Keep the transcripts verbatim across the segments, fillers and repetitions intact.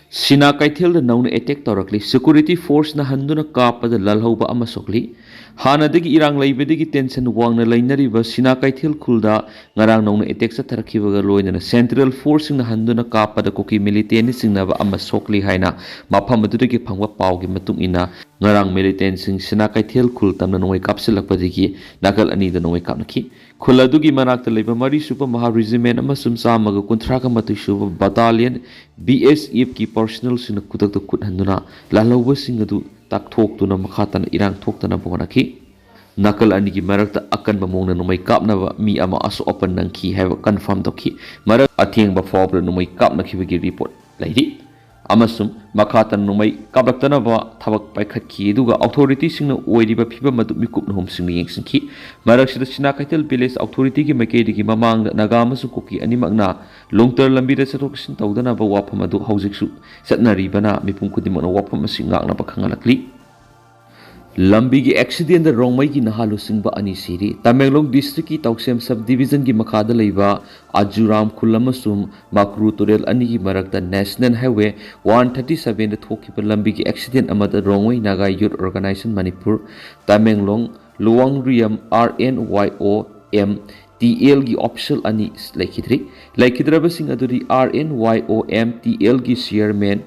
ꯁꯤꯅꯥ ꯀꯩꯊꯦꯜꯗ ꯅꯧꯅ attack ꯇꯧꯔꯛꯂꯤ꯫ Security ꯐꯣꯔꯁꯅ ꯍꯟꯗꯨꯅ ꯀꯥꯞꯄꯗ ꯂꯥꯜꯍꯧꯕ ꯑꯃ ꯁꯣꯛꯂꯤ꯫ ꯍꯥꯟꯅꯗꯒꯤ ꯏꯔꯥꯡ ꯂꯩꯕꯗꯒꯤ ꯇꯦꯟꯁꯟ ꯋꯥꯡꯅ ꯂꯩꯅꯔꯤꯕ ꯁꯤꯅꯥ ꯀꯩꯊꯦꯜ ꯈꯨꯜꯗ ꯉꯔꯥꯡ ꯅꯧꯅ ꯑꯦꯇꯦꯛ ꯆꯠꯊꯔꯛꯈꯤꯕꯒ ꯂꯣꯏꯅꯅ ꯁꯦꯟꯇ꯭ꯔꯦꯜ ꯐꯣꯔꯁꯁꯤꯡꯅ ꯍꯟꯗꯨꯅ ꯀꯥꯞꯄꯗ ꯀꯨꯀꯤ ꯃꯤꯂꯤꯇꯦꯟꯅ ꯆꯤꯡꯅꯕ ꯑꯃ ꯁꯣꯛꯂꯤ ꯍꯥꯏꯅ ꯃꯐꯝ ꯑꯗꯨꯗꯒꯤ ꯐꯪꯕ ꯄꯥꯎꯒꯤ ꯃꯇꯨꯡ ꯏꯟꯅ, ꯉꯔꯥꯡ ꯃꯤꯂꯤꯇꯦꯟꯁꯤꯡ ꯁꯤꯅꯥ ꯀꯩꯊꯦꯜ ꯈꯨꯜ ꯇꯝꯅ ꯅꯣꯡꯃꯩ ꯀꯥꯞꯁꯤꯜꯂꯛꯄꯗꯒꯤ ꯅꯥꯀꯜ ꯑꯅꯤꯗ ꯅꯣꯡꯃꯩ ꯀꯥꯞꯅꯈꯤ꯫ ꯈꯨꯜ ꯑꯗꯨꯒꯤ ꯃꯅꯥꯛꯇ ꯂꯩꯕ ꯃꯔꯤꯁꯨꯕ ꯃꯍꯥ ꯔꯤꯖꯤꯃꯦꯟ ꯑꯃꯁꯨꯡ ꯆꯥꯝꯃꯒ ꯀꯨꯟꯊ꯭ꯔꯥꯒ ꯃꯥꯊꯣꯏ ꯁꯨꯕ ꯕꯇꯥꯂꯤꯌꯟ, ꯕꯤ ꯑꯦꯁ ꯑꯦꯐꯀꯤ ꯄꯥꯔꯁꯅꯦꯜꯁꯤꯡꯅ ꯈꯨꯗꯛꯇ ꯈꯨꯠ ꯍꯟꯗꯨꯅ ꯂꯥꯜꯍꯧꯕꯁꯤꯡ ꯑꯗꯨ ꯇꯥꯛꯊꯣꯛꯇꯨꯅ ꯃꯈꯥ ꯇꯥꯅ ꯏꯔꯥꯡ ꯊꯣꯛꯇꯅꯕ ꯍꯣꯠꯅꯈꯤ꯫ ꯅꯥꯀꯜ ꯑꯅꯤꯒꯤ ꯃꯔꯛꯇ ꯑꯀꯟꯕ ꯃꯑꯣꯡꯗ ꯅꯣꯡꯃꯩ ꯀꯥꯞꯅꯕ ꯃꯤ ꯑꯃ ꯑꯁꯣꯛ ꯑꯄꯟ ꯅꯪꯈꯤ ꯍꯥꯏꯕ ꯀꯟꯐꯥꯔꯝ ꯇꯧꯈꯤ꯫ ꯃꯔꯛ ꯑꯊꯦꯡꯕ ꯐꯥꯎꯕꯗ ꯅꯣꯡꯃꯩ ꯀꯥꯞꯅꯈꯤꯕꯒꯤ ꯔꯤꯄꯣꯔꯠ ꯂꯩꯔꯤ꯫ ꯑꯃꯁꯨꯡ ꯃꯈꯥ ꯇꯥꯅ ꯅꯣꯡꯃꯩ ꯀꯥꯞꯂꯛꯇꯅꯕ ꯊꯕꯛ ꯄꯥꯏꯈꯠꯈꯤ꯫ ꯑꯗꯨꯒ ꯑꯣꯊꯣꯔꯤꯇꯤꯁꯤꯡꯅ ꯑꯣꯏꯔꯤꯕ ꯐꯤꯕꯝ ꯑꯗꯨ ꯃꯤꯀꯨꯞ ꯅꯍꯨꯝꯁꯤꯡꯅ ꯌꯦꯡꯁꯤꯟꯈꯤ꯫ ꯃꯔꯛꯁꯤꯗ ꯁꯤꯅꯥ ꯀꯩꯊꯦꯜ ꯚꯤꯂꯦꯖ ꯑꯣꯊꯣꯔꯤꯇꯤꯒꯤ ꯃꯥꯏꯀꯩꯗꯒꯤ ꯃꯃꯥꯡꯗ ꯅꯥꯒꯥ ꯑꯃꯁꯨꯡ ꯀꯨꯀꯤ ꯑꯅꯤꯃꯛꯅ ꯂꯣꯡꯇꯔ ꯂꯝꯕꯤꯗ ꯆꯠꯊꯣꯛ ꯆꯠꯁꯤꯟ ꯇꯧꯗꯅꯕ ꯋꯥꯐꯝ ꯑꯗꯨ ꯍꯧꯖꯤꯛꯁꯨ ꯆꯠꯅꯔꯤꯕꯅ ꯃꯤꯄꯨꯝ ꯈꯨꯗꯤꯡꯃꯛꯅ ꯋꯥꯐꯝ ꯑꯁꯤ ꯉꯥꯛꯅꯕ ꯈꯪꯍꯜꯂꯛꯂꯤ꯫ ꯂꯝꯕꯤꯒꯤ ꯑꯦꯛꯁꯤꯗꯦꯟꯗ ꯔꯣꯡꯃꯩꯒꯤ ꯅꯍꯥ ꯂꯨꯆꯤꯡꯕ ꯑꯅꯤ ꯁꯤꯔꯤ꯫ ꯇꯃꯦꯡꯂꯣꯡ ꯗꯤꯁꯇ꯭ꯔꯤꯛꯀꯤ ꯇꯧꯁꯦꯝ ꯁꯕ ꯗꯤꯕꯤꯖꯟꯒꯤ ꯃꯈꯥꯗ ꯂꯩꯕ ꯑꯖꯨꯔꯥꯝ ꯈꯨꯜ ꯑꯃꯁꯨꯡ ꯃꯥꯀ꯭ꯔꯨ ꯇꯨꯔꯦꯜ ꯑꯅꯤꯒꯤ ꯃꯔꯛꯇ ꯅꯦꯁꯅꯦꯜ ꯍꯥꯏꯋꯦ ꯋꯥꯟ ꯊꯥꯔꯇꯤ ꯁꯚꯦꯟꯗ ꯊꯣꯛꯈꯤꯕ ꯂꯝꯕꯤꯒꯤ ꯑꯦꯛꯁꯤꯗꯦꯟ ꯑꯃꯗ Rongmei Naga youth organisation Manipur, Tamenglong, Luwangriyam, R N Y O M T ꯑꯦꯜꯒꯤ ꯑꯣꯐꯤꯁꯤꯌꯦꯜ ꯑꯅꯤ ꯂꯩꯈꯤꯗ꯭ꯔꯤ꯫ ꯂꯩꯈꯤꯗ꯭ꯔꯕꯁꯤꯡ ꯑꯗꯨꯗꯤ R N Y O M T ꯑꯦꯜꯒꯤ ꯆꯤꯌꯔꯃꯦꯟ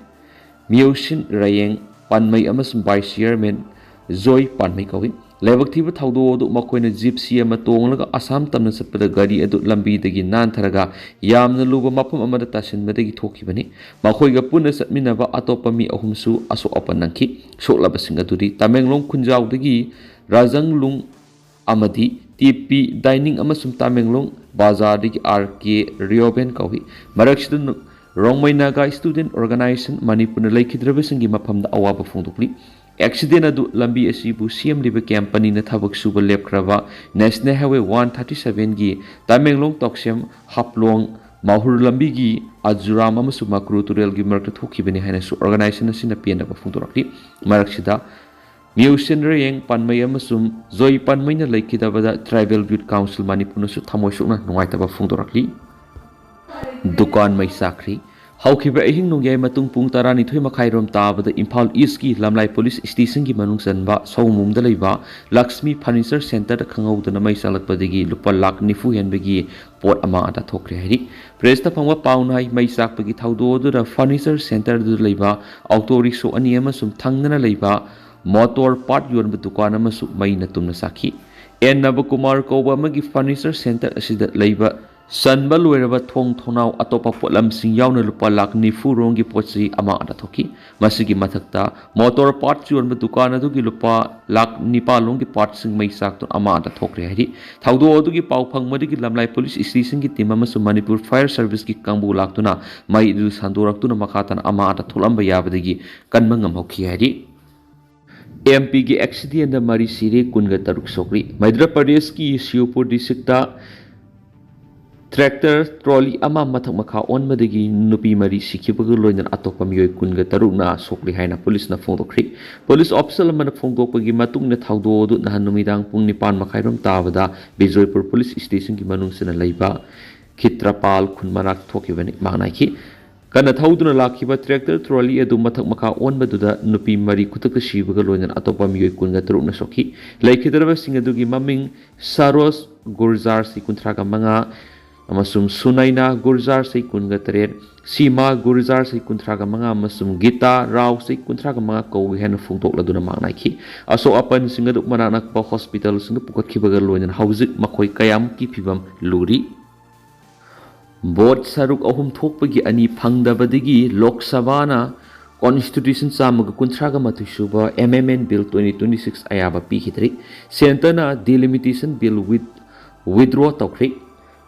ꯃ꯭ꯌꯨꯁꯤꯟ ꯔꯌꯦꯡ ꯄꯥꯟꯃꯩ ꯑꯃꯁꯨꯡ ꯚꯥꯏꯁ ꯆꯤꯌꯔꯃꯦꯟ ꯖꯣꯏ ꯄꯥꯟꯃꯩ ꯀꯧꯏ꯫ ꯂꯥꯏꯕꯛ ꯊꯤꯕ ꯊꯧꯗꯣꯛ ꯑꯗꯨ ꯃꯈꯣꯏꯅ ꯖꯤꯞꯁꯤ ꯑꯃ ꯇꯣꯡꯂꯒ ꯑꯁꯥꯝ ꯇꯝꯅ ꯆꯠꯄꯗ ꯒꯥꯔꯤ ꯑꯗꯨ ꯂꯝꯕꯤꯗꯒꯤ ꯅꯥꯟꯊꯔꯒ ꯌꯥꯝꯅ ꯂꯨꯕ ꯃꯐꯝ ꯑꯃꯗ ꯇꯥꯁꯤꯟꯕꯗꯒꯤ ꯊꯣꯛꯈꯤꯕꯅꯤ꯫ ꯃꯈꯣꯏꯒ ꯄꯨꯟꯅ ꯆꯠꯃꯤꯟꯅꯕ ꯑꯇꯣꯞꯄ ꯃꯤ ꯑꯍꯨꯝꯁꯨ ꯑꯁꯣꯛ ꯑꯄꯟ ꯅꯪꯈꯤ꯫ ꯁꯣꯛꯂꯕꯁꯤꯡ ꯑꯗꯨꯗꯤ ꯇꯃꯦꯡꯂꯣꯡ ꯈꯨꯟꯖꯥꯎꯗꯒꯤ ꯔꯥꯖꯪꯂꯨꯡ ꯑꯃꯗꯤ ꯇꯤ ꯄꯤ ꯗꯥꯏꯅꯤꯡ ꯑꯃꯁꯨꯡ ꯇꯃꯦꯡꯂꯣꯡ ꯕꯖꯥꯔꯗꯒꯤ ꯑꯥꯔ ꯀꯦ ꯔꯤꯑꯣꯕꯦꯟ ꯀꯧꯏ꯫ ꯃꯔꯛꯁꯤꯗ ꯔꯣꯡꯃꯩ ꯅꯥꯒꯥ ꯁ꯭ꯇꯨꯗꯦꯟꯠ ꯑꯣꯔꯒꯅꯥꯏꯖꯦꯁꯟ ꯃꯅꯤꯄꯨꯔꯅ ꯂꯩꯈꯤꯗ꯭ꯔꯕꯁꯤꯡꯒꯤ ꯃꯐꯝꯗ ꯑꯋꯥꯕ ꯐꯣꯡꯗꯣꯛꯂꯤ꯫ ꯑꯦꯛꯁꯤꯗꯦꯟ ꯑꯗꯨ ꯂꯝꯕꯤ ꯑꯁꯤꯕꯨ ꯁꯦꯝꯂꯤꯕ ꯀꯝꯄꯅꯤꯅ ꯊꯕꯛ ꯁꯨꯕ ꯂꯦꯞꯈ꯭ꯔꯕ ꯅꯦꯁꯅꯦꯜ ꯍꯥꯏꯋꯦ ꯋꯥꯟ ꯊꯥꯔꯇꯤ ꯁꯚꯦꯟꯒꯤ ꯇꯃꯦꯡꯂꯣꯡ ꯇꯧꯁꯦꯝ ꯍꯥꯞꯂꯣꯡ ꯃꯍꯨꯔ ꯂꯝꯕꯤꯒꯤ ꯑꯖꯨꯔꯥꯝ ꯑꯃꯁꯨꯡ ꯃꯀ꯭ꯔꯨ ꯇꯨꯔꯦꯜꯒꯤ ꯃꯔꯛꯇ ꯊꯣꯛꯈꯤꯕꯅꯤ ꯍꯥꯏꯅꯁꯨ ꯑꯣꯔꯒꯅꯥꯏꯖꯦꯁꯟ ꯑꯁꯤꯅ ꯄꯦꯟꯗꯕ ꯐꯣꯡꯗꯣꯔꯛꯂꯤ꯫ ꯃꯔꯛꯁꯤꯗ ꯃ꯭ꯌꯨꯁꯤꯟ ꯔꯌꯦꯡ ꯄꯥꯟꯃꯩ ꯑꯃꯁꯨꯡ ꯖꯣꯏ ꯄꯥꯟꯃꯩꯅ ꯂꯩꯈꯤꯗꯕꯗ ꯇ꯭ꯔꯥꯏꯕꯦꯜ ꯌꯨꯠ ꯀꯥꯎꯟꯁꯤꯜ ꯃꯅꯤꯄꯨꯔꯅꯁꯨ ꯊꯃꯣꯏ ꯁꯣꯛꯅ ꯅꯨꯡꯉꯥꯏꯇꯕ ꯐꯣꯡꯗꯣꯔꯛꯂꯤ꯫ ꯗꯨꯀꯥꯟ ꯃꯩ ꯆꯥꯛꯈ꯭ꯔꯤ꯫ ꯍꯧꯈꯤꯕ ꯑꯍꯤꯡ ꯅꯣꯡꯌꯥꯏ ꯃꯇꯨꯡ ꯄꯨꯡ ꯇꯔꯥꯅꯤꯊꯣꯏ ꯃꯈꯥꯏꯔꯣꯝ ꯇꯥꯕꯗ ꯏꯝꯐꯥꯜ ꯏꯁꯀꯤ ꯂꯝꯂꯥꯏ ꯄꯨꯂꯤꯁ ꯁ꯭ꯇꯦꯁꯟꯒꯤ ꯃꯅꯨꯡ ꯆꯟꯕ ꯁꯑꯣꯝꯕꯨꯡꯗ ꯂꯩꯕ ꯂꯛꯁꯃꯤ ꯐꯔꯅꯤꯆꯔ ꯁꯦꯟꯇꯔꯗ ꯈꯪꯍꯧꯗꯅ ꯃꯩ ꯆꯥꯛꯂꯛꯄꯗꯒꯤ ꯂꯨꯄꯥ ꯂꯥꯈ ꯅꯤꯐꯨ ꯍꯦꯟꯕꯒꯤ ꯄꯣꯠ ꯑꯃꯥꯡ ꯑꯇꯥ ꯊꯣꯛꯈ꯭ꯔꯦ ꯍꯥꯏꯔꯤ꯫ ꯄ꯭ꯔꯦꯁꯇ ꯐꯪꯕ ꯄꯥꯎꯅ ꯍꯥꯏ, ꯃꯩ ꯆꯥꯛꯄꯒꯤ ꯊꯧꯗꯣꯛ ꯑꯗꯨꯗ ꯐꯔꯅꯤꯆꯔ ꯁꯦꯟꯇꯔ ꯑꯗꯨꯗ ꯂꯩꯕ ꯑꯣꯇꯣ ꯔꯤꯛꯁꯣ ꯑꯅꯤ ꯑꯃꯁꯨꯡ ꯊꯪꯅꯅ ꯂꯩꯕ ꯃꯣꯇꯣꯔ ꯄꯥꯔꯠ ꯌꯣꯟꯕ ꯗꯨꯀꯥꯟ ꯑꯃꯁꯨ ꯃꯩꯅ ꯇꯨꯝꯅ ꯆꯥꯛꯈꯤ꯫ ꯑꯦꯟ ꯅꯕꯀꯨꯃꯥꯔ ꯀꯧꯕ ꯑꯃꯒꯤ ꯐꯔꯅꯤꯆꯔ ꯁꯦꯟꯇꯔ ꯑꯁꯤꯗ ꯂꯩꯕ ꯆꯟꯕ ꯂꯣꯏꯔꯕ ꯊꯣꯡ ꯊꯣꯡꯅꯥꯎ ꯑꯇꯣꯞꯄ ꯄꯣꯠꯂꯝꯁꯤꯡ ꯌꯥꯎꯅ ꯂꯨꯄꯥ ꯂꯥꯈ ꯅꯤꯐꯨ ꯔꯣꯝꯒꯤ ꯄꯣꯠ ꯆꯩ ꯑꯃꯥꯡ ꯑꯇꯥ ꯊꯣꯛꯈꯤ꯫ ꯃꯁꯤꯒꯤ ꯃꯊꯛꯇ ꯃꯣꯇꯣꯔ ꯄꯥꯔꯠꯁ ꯌꯣꯟꯕ ꯗꯨꯀꯥꯟ ꯑꯗꯨꯒꯤ ꯂꯨꯄꯥ ꯂꯥꯈ ꯅꯤꯄꯥꯟ ꯂꯣꯝꯒꯤ ꯄꯥꯔꯠꯁꯤꯡ ꯃꯩ ꯆꯥꯛꯇꯨꯅ ꯑꯃꯥꯡ ꯑꯇꯥ ꯊꯣꯛꯈ꯭ꯔꯦ ꯍꯥꯏꯔꯤ꯫ ꯊꯧꯗꯣꯛ ꯑꯗꯨꯒꯤ ꯄꯥꯎ ꯐꯪꯕꯗꯒꯤ ꯂꯝꯂꯥꯏ ꯄꯨꯂꯤꯁ ꯁ꯭ꯇꯦꯁꯟꯒꯤ ꯇꯤꯝ ꯑꯃꯁꯨꯡ ꯃꯅꯤꯄꯨꯔ ꯐꯥꯌꯔ ꯁꯔꯚꯤꯁꯀꯤ ꯀꯥꯡꯕꯨ ꯂꯥꯛꯇꯨꯅ ꯃꯩ ꯑꯗꯨ ꯁꯟꯗꯣꯔꯛꯇꯨꯅ ꯃꯈꯥ ꯇꯥꯅ ꯑꯃꯥꯡ ꯑꯇꯥ ꯊꯣꯛꯂꯝꯕ ꯌꯥꯕꯗꯒꯤ ꯀꯟꯕ ꯉꯝꯍꯧꯈꯤ ꯍꯥꯏꯔꯤ꯫ ꯑꯦꯝ ꯄꯤꯒꯤ ꯑꯦꯛꯁꯤꯗꯦꯟꯗ ꯃꯔꯤ ꯁꯤꯔꯦ, ꯀꯨꯟꯒ ꯇꯔꯨꯛ ꯁꯣꯛꯂꯤ꯫ ꯃꯙ꯭ꯌ ꯄ꯭ꯔꯗꯦꯁꯀꯤ ꯁꯤꯌꯨꯄꯨꯔ ꯗꯤꯁꯇ꯭ꯔꯤꯛꯇ ꯇ꯭ꯔꯦꯛꯇꯔ ꯇ꯭ꯔꯣꯂꯤ ꯑꯃ ꯃꯊꯛ ꯃꯈꯥ ꯑꯣꯟꯕꯗꯒꯤ ꯅꯨꯄꯤ ꯃꯔꯤ ꯁꯤꯈꯤꯕꯒ ꯂꯣꯏꯅꯅ ꯑꯇꯣꯞꯄ ꯃꯤꯑꯣꯏ ꯀꯨꯟꯒ ꯇꯔꯨꯛꯅ ꯁꯣꯛꯂꯤ ꯍꯥꯏꯅ ꯄꯨꯂꯤꯁꯅ ꯐꯣꯡꯗꯣꯛꯈ꯭ꯔꯤ꯫ ꯄꯨꯂꯤꯁ ꯑꯣꯐꯤꯁꯤꯌꯦꯜ ꯑꯃꯅ ꯐꯣꯡꯗꯣꯛꯄꯒꯤ ꯃꯇꯨꯡ ꯏꯟꯅ ꯊꯧꯗꯣꯛ ꯑꯗꯨ ꯅꯍꯥꯟ ꯅꯨꯃꯤꯗꯥꯡ ꯄꯨꯡ ꯅꯤꯄꯥꯟ ꯃꯈꯥꯏꯔꯣꯝ ꯇꯥꯕꯗ ꯕꯤꯖꯣꯏꯄꯨꯔ ꯄꯨꯂꯤꯁ ꯁ꯭ꯇꯦꯁꯟꯒꯤ ꯃꯅꯨꯡ ꯆꯟꯅ ꯂꯩꯕ ꯈꯤꯇ꯭ꯔꯄꯥꯜ ꯈꯨꯟ ꯃꯅꯥꯛꯇ ꯊꯣꯛꯈꯤꯕꯅꯤ꯫ ꯃꯥꯡ ꯅꯥꯏꯈꯤ꯫ ꯀꯟꯅ ꯊꯧꯗꯨꯅ ꯂꯥꯛꯈꯤꯕ ꯇ꯭ꯔꯦꯛꯇꯔ ꯇ꯭ꯔꯣꯂꯤ ꯑꯗꯨ ꯃꯊꯛ ꯃꯈꯥ ꯑꯣꯟꯕꯗꯨꯗ ꯅꯨꯄꯤ ꯃꯔꯤ ꯈꯨꯗꯛꯇ ꯁꯤꯕꯒ ꯂꯣꯏꯅꯅ ꯑꯇꯣꯞꯄ ꯃꯤꯑꯣꯏ ꯀꯨꯟꯒ ꯇꯔꯨꯛꯅ ꯁꯣꯛꯈꯤ꯫ ꯂꯩꯈꯤꯗ꯭ꯔꯕꯁꯤꯡ ꯑꯗꯨꯒꯤ ꯃꯃꯤꯡ ꯁꯥꯔꯣꯖ ꯒꯨꯔꯖꯥꯔ, ꯆꯍꯤ ꯀꯨꯟꯊ꯭ꯔꯥꯒ ꯃꯉꯥ, ꯑꯃꯁꯨꯡ ꯁꯨꯅꯥꯏꯅꯥ ꯒꯨꯔꯖꯥꯔ, ꯆꯍꯤ ꯀꯨꯟꯒ ꯇꯔꯦꯠ, ꯁꯤꯃꯥ ꯒꯨꯔꯖꯥꯔ, ꯆꯍꯤ ꯀꯨꯟꯊ꯭ꯔꯥꯒ ꯃꯉꯥ, ꯑꯃꯁꯨꯡ ꯒꯤꯇꯥ ꯔꯥꯎ, ꯆꯍꯤ ꯀꯨꯟꯊ꯭ꯔꯥꯒ ꯃꯉꯥ ꯀꯧꯏ ꯍꯥꯏꯅ ꯐꯣꯡꯗꯣꯛꯂꯗꯨꯅ ꯃꯥꯡ ꯅꯥꯏꯈꯤ꯫ ꯑꯁꯣꯛ ꯑꯄꯟꯁꯤꯡ ꯑꯗꯨ ꯃꯅꯥꯛ ꯅꯛꯄ ꯍꯣꯁꯄꯤꯇꯥꯜꯁꯤꯡꯗ ꯄꯨꯈꯠꯈꯤꯕꯒ ꯂꯣꯏꯅꯅ ꯍꯧꯖꯤꯛ ꯃꯈꯣꯏ ꯀꯌꯥꯃꯨꯛꯀꯤ ꯐꯤꯕꯝ ꯂꯨꯔꯤ꯫ ꯚꯣꯠ ꯁꯔꯨꯛ ꯑꯍꯨꯝ ꯊꯣꯛꯄꯒꯤ ꯑꯅꯤ ꯐꯪꯗꯕꯗꯒꯤ ꯂꯣꯛ ꯁꯚꯥꯅ ꯀꯣꯟꯁꯇꯤꯇ꯭ꯌꯨꯁꯟ ꯆꯥꯝꯃꯒ ꯀꯨꯟꯊ꯭ꯔꯥꯒ ꯃꯥꯊꯣꯏ ꯁꯨꯕ ꯑꯦꯃꯦꯟꯃꯦꯟ ꯕꯤꯜ ꯇ꯭ꯋꯦꯟꯇꯤ ꯇ꯭ꯋꯦꯟꯇꯤ ꯁꯤꯛꯁ ꯑꯌꯥꯕ ꯄꯤꯈꯤꯗ꯭ꯔꯤ꯫ ꯁꯦꯟꯇꯔꯅ ꯗꯤꯂꯤꯃꯤꯇꯦꯁꯟ ꯕꯤꯜ ꯋꯤꯠ-, ꯋꯤꯗ꯭ꯔꯣ ꯇꯧꯈ꯭ꯔꯤ꯫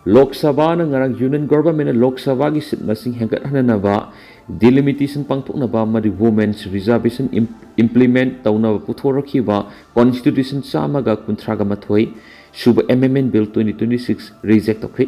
ꯂꯣꯛ ꯁꯚꯥꯅ ꯉꯔꯥꯡ ꯌꯨꯅꯤꯌꯟ ꯒꯣꯚꯔꯟꯃꯦꯟꯠꯅ ꯂꯣꯛ ꯁꯚꯥꯒꯤ ꯁꯤꯠ ꯃꯁꯤꯡ ꯍꯦꯟꯒꯠꯍꯟꯅꯕ, ꯗꯤꯂꯤꯃꯤꯇꯦꯁꯟ ꯄꯥꯡꯊꯣꯛꯅꯕ ꯑꯃꯗꯤ ꯋꯨꯃꯦꯟꯁ ꯔꯤꯖꯥꯔꯕꯦꯁꯟ ꯏꯝ-, ꯏꯝꯄ꯭ꯂꯤꯃꯦꯟꯠ ꯇꯧꯅꯕ ꯄꯨꯊꯣꯔꯛꯈꯤꯕ ꯀꯣꯟꯁꯇꯤꯇ꯭ꯌꯨꯁꯟ ꯆꯥꯝꯃꯒ ꯀꯨꯟꯊ꯭ꯔꯥꯒ ꯃꯥꯊꯣꯏ ꯁꯨꯕ ꯑꯦꯃꯦꯟꯃꯦꯟ bill twenty twenty six reject ꯇꯧꯈ꯭ꯔꯤ꯫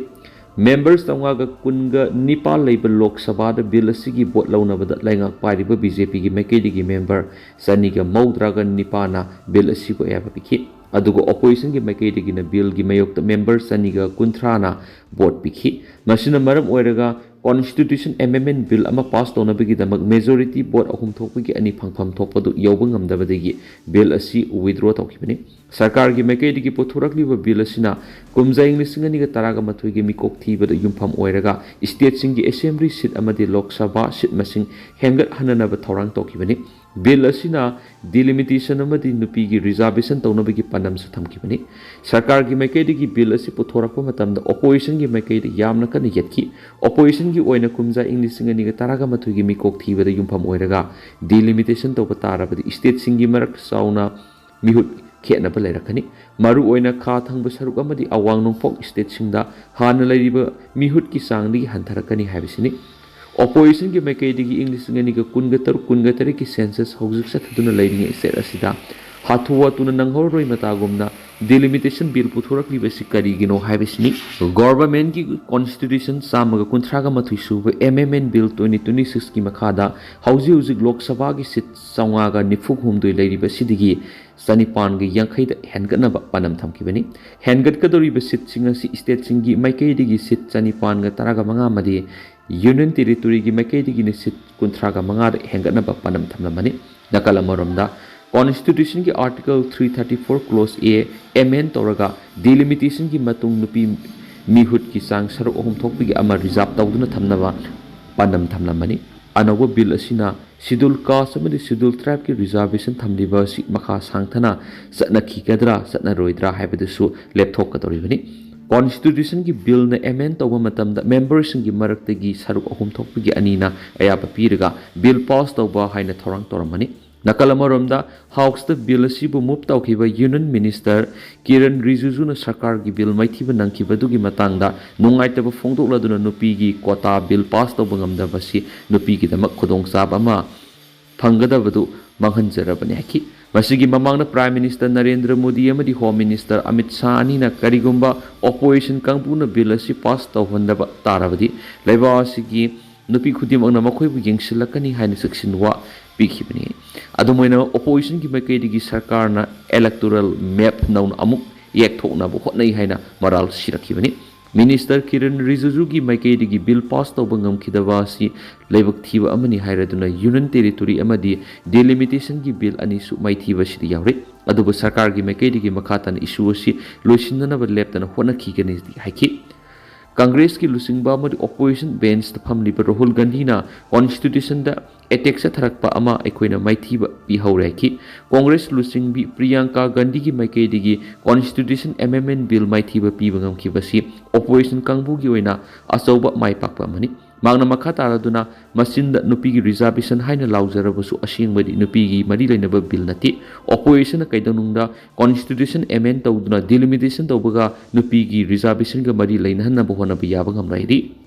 ꯃꯦꯝꯕꯔꯁ ꯆꯥꯝꯃꯉꯥꯒ ꯀꯨꯟꯒ ꯅꯤꯄꯥꯜ ꯂꯩꯕ ꯂꯣꯛ ꯁꯚꯥꯗ ꯕꯤꯜ ꯑꯁꯤꯒꯤ ꯚꯣꯠ ꯂꯧꯅꯕꯗ ꯂꯩꯉꯥꯛ ꯄꯥꯏꯔꯤꯕ ꯕꯤ ꯖꯦ ꯄꯤꯒꯤ ꯃꯥꯏꯀꯩꯗꯒꯤ ꯃꯦꯝꯕꯔ ꯆꯅꯤꯒ ꯃꯧꯗ꯭ꯔꯥꯒ ꯅꯤꯄꯥꯜꯅ ꯕꯤꯜ ꯑꯁꯤꯕꯨ ꯑꯌꯥꯕ ꯄꯤꯈꯤ꯫ ꯑꯗꯨꯒ ꯑꯣꯄꯣꯖꯤꯁꯟꯒꯤ ꯃꯥꯏꯀꯩꯗꯒꯤꯅ ꯕꯤꯜꯒꯤ ꯃꯥꯌꯣꯛꯇ ꯃꯦꯝꯕꯔ ꯆꯅꯤꯒ ꯀꯨꯟꯊ꯭ꯔꯥꯅ ꯚꯣꯠ ꯄꯤꯈꯤ꯫ ꯃꯁꯤꯅ ꯃꯔꯝ ꯑꯣꯏꯔꯒ Constitution Amendment Bill ꯑꯃ ꯄꯥꯁ ꯇꯧꯅꯕꯒꯤꯗꯃꯛ majority vote ꯑꯍꯨꯝ ꯊꯣꯛꯄꯒꯤ ꯑꯅꯤ ꯐꯪꯐꯝ ꯊꯣꯛꯄꯗꯨ ꯌꯧꯕ ꯉꯝꯗꯕꯗꯒꯤ ꯕꯤꯜ ꯑꯁꯤ withdraw ꯇꯧꯈꯤꯕꯅꯤ꯫ ꯁꯔꯀꯥꯔꯒꯤ ꯃꯥꯏꯀꯩꯗꯒꯤ ꯄꯨꯊꯣꯔꯛꯂꯤꯕ ꯕꯤꯜ ꯑꯁꯤꯅ ꯀꯨꯝꯖꯥ ꯏꯪ ꯂꯤꯁꯤꯡ ꯑꯅꯤꯒ ꯇꯔꯥꯒ ꯃꯥꯊꯣꯏꯒꯤ ꯃꯤꯀꯣꯛ ꯊꯤꯕꯗ ꯌꯨꯝꯐꯝ ꯑꯣꯏꯔꯒ stateꯁꯤꯡꯒꯤ assembly seat ꯑꯃꯗꯤ ꯂꯣꯛ ꯁꯚꯥ seat ꯃꯁꯤꯡ ꯍꯦꯟꯒꯠꯍꯟꯅꯅꯕ ꯊꯧꯔꯥꯡ ꯇꯧꯈꯤꯕꯅꯤ꯫ ꯕꯤꯜ ꯑꯁꯤꯅ delimitation ꯑꯃꯗꯤ ꯅꯨꯄꯤꯒꯤ reservation ꯇꯧꯅꯕꯒꯤ ꯄꯥꯟꯗꯝꯁꯨ ꯊꯝꯈꯤꯕꯅꯤ꯫ ꯁꯔꯀꯥꯔꯒꯤ ꯃꯥꯏꯀꯩꯗꯒꯤ ꯕꯤꯜ ꯑꯁꯤ ꯄꯨꯊꯣꯔꯛꯄ ꯃꯇꯝꯗ oppositionꯒꯤ ꯃꯥꯏꯀꯩꯗ ꯌꯥꯝꯅ ꯀꯟꯅ ꯌꯦꯠꯈꯤ꯫ Oppositionꯒꯤ ꯑꯣꯏꯅ ꯀꯨꯝꯖꯥ ꯏꯪ ꯂꯤꯁꯤꯡ ꯑꯅꯤꯒ ꯇꯔꯥꯒ ꯃꯥꯊꯣꯏꯒꯤ ꯃꯤꯀꯣꯛ ꯊꯤꯕꯗ ꯌꯨꯝꯐꯝ ꯑꯣꯏꯔꯒ delimitation ꯇꯧꯕ ꯇꯥꯔꯕꯗꯤ stateꯁꯤꯡꯒꯤ ꯃꯔꯛ ꯆꯥꯎꯅ ꯃꯤꯍꯨꯠ ꯈꯦꯠꯅꯕ ꯂꯩꯔꯛꯀꯅꯤ꯫ ꯃꯔꯨꯑꯣꯏꯅ ꯈꯥ ꯊꯪꯕ ꯁꯔꯨꯛ ꯑꯃꯗꯤ ꯑꯋꯥꯡ ꯅꯣꯡꯄꯣꯛ stateꯁꯤꯡꯗ ꯍꯥꯟꯅ ꯂꯩꯔꯤꯕ ꯃꯤꯍꯨꯠꯀꯤ ꯆꯥꯡꯗꯒꯤ ꯍꯟꯊꯔꯛꯀꯅꯤ ꯍꯥꯏꯕꯁꯤꯅꯤ꯫ Oppositionꯒꯤ ꯃꯥꯏꯀꯩꯗꯒꯤ ꯏꯪ ꯂꯤꯁꯤꯡ ꯑꯅꯤꯒ ꯀꯨꯟꯒ ꯇꯔꯨꯛ ꯀꯨꯟꯒ ꯇꯔꯦꯠꯀꯤ census ꯍꯧꯖꯤꯛ ꯆꯠꯊꯗꯨꯅ ꯂꯩꯔꯤꯉꯩ state ꯑꯁꯤꯗ ꯍꯥꯊꯨ ꯍꯥꯊꯨꯅ ꯅꯪꯍꯧꯔꯔꯣꯏ ꯃꯇꯥꯒꯨꯝꯅ delimitation bill ꯄꯨꯊꯣꯔꯛꯂꯤꯕꯁꯤ ꯀꯔꯤꯒꯤꯅꯣ ꯍꯥꯏꯕꯁꯤꯅꯤ꯫ Governmentꯀꯤ constitution ꯆꯥꯝꯃꯒ ꯀꯨꯟꯊ꯭ꯔꯥꯒ ꯃꯥꯊꯣꯏ ꯁꯨꯕ Amendment Bill twenty twenty sixꯀꯤ ꯃꯈꯥꯗ ꯍꯧꯖꯤꯛ ꯍꯧꯖꯤꯛ ꯂꯣꯛ ꯁꯚꯥꯒꯤ seat ꯆꯥꯝꯃꯉꯥꯒ ꯅꯤꯐꯨ ꯍꯨꯝꯗꯣꯏ ꯂꯩꯔꯤꯕꯁꯤꯗꯒꯤ ꯆꯅꯤꯄꯥꯟꯒ ꯌꯥꯡꯈꯩꯗ ꯍꯦꯟꯒꯠꯅꯕ ꯄꯥꯟꯗꯝ ꯊꯝꯈꯤꯕꯅꯤ꯫ ꯍꯦꯟꯒꯠꯀꯗꯧꯔꯤꯕ seatꯁꯤꯡ ꯑꯁꯤ stateꯁꯤꯡꯒꯤ ꯃꯥꯏꯀꯩꯗꯒꯤ seat ꯆꯅꯤꯄꯥꯟꯒ ꯇꯔꯥꯒ ꯃꯉꯥ ꯑꯃꯗꯤ Union Territoryꯒꯤ ꯃꯥꯏꯀꯩꯗꯒꯤꯅ seat ꯀꯨꯟꯊ꯭ꯔꯥꯒ ꯃꯉꯥꯗ ꯍꯦꯟꯒꯠꯅꯕ ꯄꯥꯟꯗꯝ ꯊꯝꯂꯝꯕꯅꯤ꯫ ꯅꯥꯀꯜ ꯑꯃꯔꯣꯝꯗ, Constitutionꯒꯤ Article three thirty four Clause A amend ꯇꯧꯔꯒ delimitation ꯒꯤ ꯃꯇꯨꯡ ꯅꯨꯄꯤ ꯃꯤꯍꯨꯠꯀꯤ ꯆꯥꯡ ꯁꯔꯨꯛ ꯑꯍꯨꯝ ꯊꯣꯛꯄꯒꯤ ꯑꯃ reserve ꯇꯧꯗꯨꯅ ꯊꯝꯅꯕ ꯄꯥꯟꯗꯝ ꯊꯝꯂꯝꯕꯅꯤ꯫ ꯑꯅꯧꯕ ꯕꯤꯜ ꯑꯁꯤꯅ Scheduled Caste ꯑꯃꯗꯤ Scheduled Tribeꯀꯤ reservation ꯊꯝꯂꯤꯕ ꯑꯁꯤ ꯃꯈꯥ ꯁꯥꯡꯊꯅ ꯆꯠꯅꯈꯤꯒꯗ꯭ꯔꯥ ꯆꯠꯅꯔꯣꯏꯗ꯭ꯔꯥ ꯍꯥꯏꯕꯗꯨꯁꯨ ꯂꯦꯞꯊꯣꯛꯀꯗꯧꯔꯤꯕꯅꯤ꯫ Constitutionꯒꯤ ꯕꯤꯜꯅ amend ꯇꯧꯕ ꯃꯇꯝꯗ memberꯁꯤꯡꯒꯤ ꯃꯔꯛꯇꯒꯤ ꯁꯔꯨꯛ ꯑꯍꯨꯝ ꯊꯣꯛꯄꯒꯤ ꯑꯅꯤꯅ ꯑꯌꯥꯕ ꯄꯤꯔꯒ ꯕꯤꯜ ꯄꯥꯁ ꯇꯧꯕ ꯍꯥꯏꯅ ꯊꯧꯔꯥꯡ ꯇꯧꯔꯝꯕꯅꯤ꯫ ꯅꯥꯀꯜ ꯑꯃꯔꯣꯝꯗ, Houseꯇ ꯕꯤꯜ ꯑꯁꯤꯕꯨ move ꯇꯧꯈꯤꯕ Union Minister ꯀꯤꯔꯟ ꯔꯤꯖꯤꯖꯨꯅ ꯁꯔꯀꯥꯔꯒꯤ ꯕꯤꯜ ꯃꯥꯏꯊꯤꯕ ꯅꯪꯈꯤꯕꯗꯨꯒꯤ ꯃꯇꯥꯡꯗ ꯅꯨꯡꯉꯥꯏꯇꯕ ꯐꯣꯡꯗꯣꯛꯂꯗꯨꯅ ꯅꯨꯄꯤꯒꯤ quota ꯕꯤꯜ ꯄꯥꯁ ꯇꯧꯕ ꯉꯝꯗꯕꯁꯤ ꯅꯨꯄꯤꯒꯤꯗꯃꯛ ꯈꯨꯗꯣꯡꯆꯥꯕ ꯑꯃ ꯐꯪꯒꯗꯕꯗꯨ ꯃꯥꯡꯍꯟꯖꯔꯕꯅꯤ ꯍꯥꯏꯈꯤ꯫ ꯃꯁꯤꯒꯤ ꯃꯃꯥꯡꯗ Prime Minister ꯅꯔꯦꯟꯗ꯭ꯔ ꯃꯣꯗꯤ ꯑꯃꯗꯤ Home Minister ꯑꯃꯤꯠ ꯁꯥꯍ ꯑꯅꯤꯅ ꯀꯔꯤꯒꯨꯝꯕ opposition ꯀꯥꯡꯕꯨꯅ ꯕꯤꯜ ꯑꯁꯤ ꯄꯥꯁ ꯇꯧꯍꯟꯗꯕ ꯇꯥꯔꯕꯗꯤ ꯂꯩꯕꯥꯛ ꯑꯁꯤꯒꯤ ꯅꯨꯄꯤ ꯈꯨꯗꯤꯡꯃꯛꯅ ꯃꯈꯣꯏꯕꯨ ꯌꯦꯡꯁꯤꯜꯂꯛꯀꯅꯤ ꯍꯥꯏꯅ ꯆꯦꯛꯁꯤꯟꯋꯥ ꯄꯤꯈꯤꯕꯅꯤ꯫ ꯑꯗꯨꯝ ꯑꯣꯏꯅꯃꯛ, oppositionꯒꯤ ꯃꯥꯏꯀꯩꯗꯒꯤ ꯁꯔꯀꯥꯔꯅ electoral map ꯅꯧꯅ ꯑꯃꯨꯛ ꯌꯦꯛꯊꯣꯛꯅꯕ ꯍꯣꯠꯅꯩ ꯍꯥꯏꯅ ꯃꯔꯥꯜ ꯁꯤꯔꯛꯈꯤꯕꯅꯤ꯫ ꯃꯤꯅꯤꯁꯇꯔ ꯀꯤꯔꯟ ꯔꯤꯖꯤꯖꯨꯒꯤ ꯃꯥꯏꯀꯩꯗꯒꯤ ꯕꯤꯜ ꯄꯥꯁ ꯇꯧꯕ ꯉꯝꯈꯤꯗꯕ ꯑꯁꯤ ꯂꯥꯏꯕꯛ ꯊꯤꯕ ꯑꯃꯅꯤ ꯍꯥꯏꯔꯗꯨꯅ ꯌꯨꯅꯤꯌꯟ ꯇꯦꯔꯤꯇꯣꯔꯤ ꯑꯃꯗꯤ ꯗꯤꯂꯤꯃꯤꯇꯦꯁꯟꯒꯤ ꯕꯤꯜ ꯑꯅꯤꯁꯨ ꯃꯥꯏꯊꯤꯕ ꯑꯁꯤꯗ ꯌꯥꯎꯔꯤ꯫ ꯑꯗꯨꯕꯨ ꯁꯔꯀꯥꯔꯒꯤ ꯃꯥꯏꯀꯩꯗꯒꯤ ꯃꯈꯥ ꯇꯥꯅ ꯏꯁꯨ ꯑꯁꯤ ꯂꯣꯏꯁꯤꯟꯅꯅꯕ ꯂꯦꯞꯇꯅ ꯍꯣꯠꯅꯈꯤꯒꯅꯤꯗꯤ ꯍꯥꯏꯈꯤ꯫ ꯀꯪꯒ꯭ꯔꯦꯁꯀꯤ ꯂꯨꯆꯤꯡꯕ ꯑꯃꯗꯤ ꯑꯣꯄꯣꯖꯤꯁꯟ ꯕꯦꯟꯁꯇ ꯐꯝꯂꯤꯕ ꯔꯥꯍꯨꯜ ꯒꯥꯟꯙꯤꯅ ꯀꯣꯟꯁꯇꯤꯇ꯭ꯌꯨꯁꯟꯗ ꯑꯦꯇꯦꯛ ꯆꯠꯊꯔꯛꯄ ꯑꯃ ꯑꯩꯈꯣꯏꯅ ꯃꯥꯏꯊꯤꯕ ꯄꯤꯍꯧꯔꯦ ꯍꯥꯏꯈꯤ꯫ ꯀꯣꯡꯒ꯭ꯔꯦꯁ ꯂꯨꯆꯤꯡꯕꯤ ꯄ꯭ꯔꯤꯌꯥꯡꯀꯥ ꯒꯥꯟꯙꯤꯒꯤ ꯃꯥꯏꯀꯩꯗꯒꯤ ꯀꯣꯟꯁꯇꯤꯇ꯭ꯌꯨꯁꯟ ꯑꯦꯃꯦꯟꯗꯃꯦꯟ ꯕꯤꯜ ꯃꯥꯏꯊꯤꯕ ꯄꯤꯕ ꯉꯝꯈꯤꯕꯁꯤ ꯑꯣꯄꯣꯖꯤꯁꯟ ꯀꯥꯡꯕꯨꯒꯤ ꯑꯣꯏꯅ ꯑꯆꯧꯕ ꯃꯥꯏ ꯄꯥꯛꯄ ꯑꯃꯅꯤ꯫ ꯃꯍꯥꯛꯅ ꯃꯈꯥ ꯇꯥꯔꯗꯨꯅ, ꯃꯆꯤꯟꯗ ꯅꯨꯄꯤꯒꯤ ꯔꯤꯖꯥꯔꯕꯦꯁꯟ ꯍꯥꯏꯅ ꯂꯥꯎꯖꯔꯕꯁꯨ ꯑꯁꯦꯡꯕꯗꯤ ꯅꯨꯄꯤꯒꯤ ꯃꯔꯤ ꯂꯩꯅꯕ ꯕꯤꯜ ꯅꯠꯇꯦ꯫ ꯑꯣꯄꯣꯖꯤꯁꯟꯅ ꯀꯩꯗꯧꯅꯨꯡꯗ ꯀꯣꯟꯁꯇꯤꯇ꯭ꯌꯨꯁꯟ ꯑꯦꯃꯦꯟ ꯇꯧꯗꯨꯅ ꯗꯤꯂꯤꯃꯤꯇꯦꯁꯟ ꯇꯧꯕꯒ ꯅꯨꯄꯤꯒꯤ ꯔꯤꯖꯥꯔꯕꯦꯁꯟꯒ ꯃꯔꯤ ꯂꯩꯅꯍꯟꯅꯕ ꯍꯣꯠꯅꯕ ꯌꯥꯕ ꯉꯝꯂꯣꯏ ꯍꯥꯏꯔꯤ꯫